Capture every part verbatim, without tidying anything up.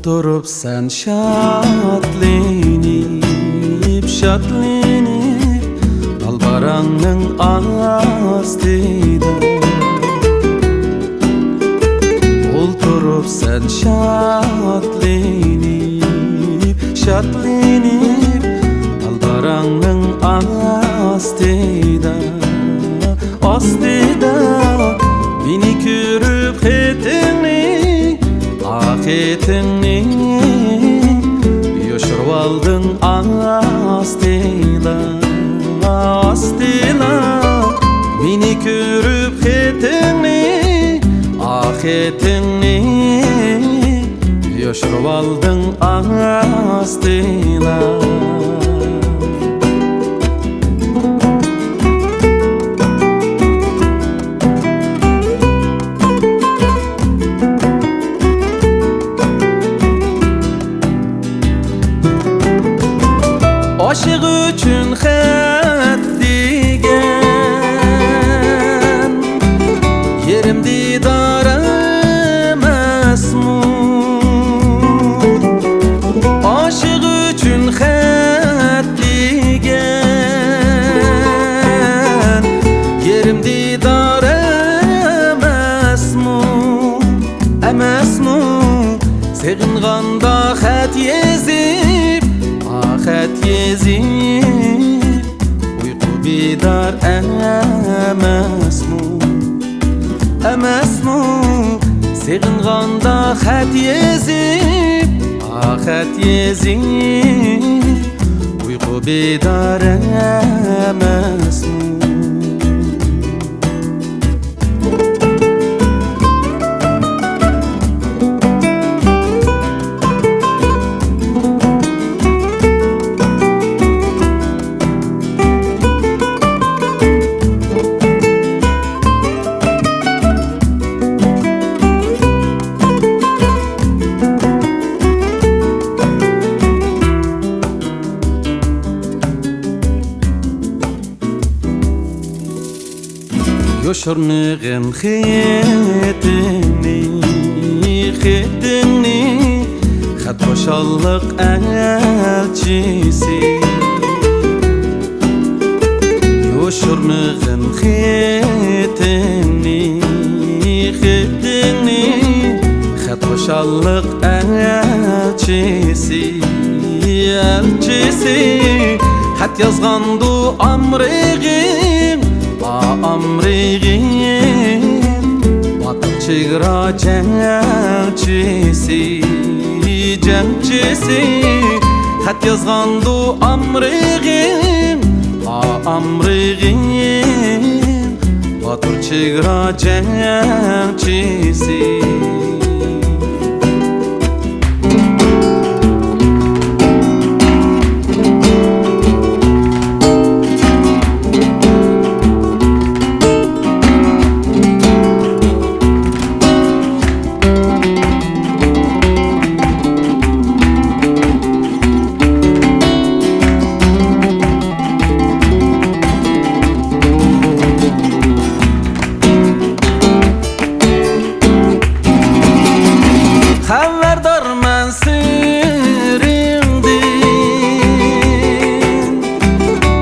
تۇرۇپسەن شادلىنىپ، شادلىنىپ، دالباراڭنىڭ ئاستىدا. ئولتۇرۇپسەن شادلىنىپ، شادلىنىپ، دالباراڭنىڭ ئاستىدا. ئاستىدا مېنى كۆرۈپ خېتىڭنى، ئا خېتىڭنى يوشۇرۇۋالدىڭ ئاستىلا، ئاستىلا. مېنى كۆرۈپ خېتىڭنى، ئا خېتىڭنى يوشۇرۇۋالدىڭ ئاستىلا. ئاشىق ئۈچۈن خەت دېگەن يېرىم دىدار ئەمەسمۇ؟ ئاشىق ئۈچۈن خەت دېگەن يېرىم دىدار ئەمەسمۇ؟ ئەمەسمۇ؟ سېغىنغاندا خەت يېزىپ، ئا خەت يېزىپ، ئۇيقۇ بىدار ئەمەسمۇ؟ ئەمەسمۇ؟ سېغىنغاندا خەت يېزىپ، ئا خەت يېزىپ، ئۇيقۇ بىدار ئەمەسمۇ؟ يوشۇرمىغىن خېتىڭنى، خېتىڭنى، خەت خۇشاللىق ئەلچىسى. يوشۇرمىغىن خېتىڭنى، خېتىڭنى، خەت خۇشاللىق ئەلچىسى، ئەلچىسى. خەت يازغاندۇ ئامرىغىن، ئا ئامرىغىن، باتۇر چېگرا جەڭچىسى، جەڭچىسى. خەت يازغاندۇ ئامرىغىن، ئا ئامرىغىن، باتۇر چېگرا جەڭچىسى. خەۋەردارمەن سىرىڭدىن،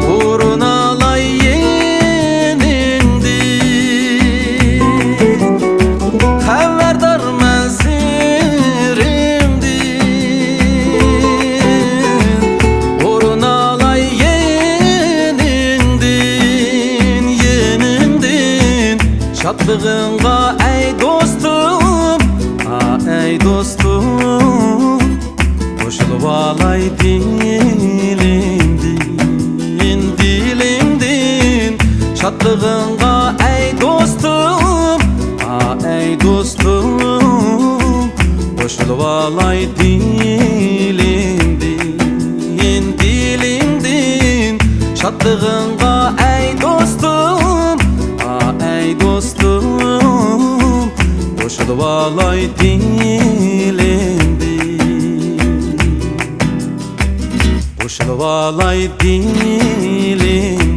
ئورۇن ئالاي يېنىڭدىن. خەۋەردارمەن سىرىڭدىن، ئورۇن ئالاي يېنىڭدىن، يېنىڭدىن. شادلىقىڭغا ئەي دوستۇم، ئا ئەي دوستۇم، قوشۇلۇۋالاي دىلىمدىن، دىلىمدىن. شادلىقىڭغا ئەي دوستۇم، ئا ئەي دوستۇم، قوشۇلۇۋالاي دىلىمدىن، دىلىمدىن. شادلىقىڭغا ئەي دوستۇم، ئا ئەي دوستۇم، قوشۇلۇۋالاي دىلىمدىن، قوشۇلۇۋالاي دىلىمدىن.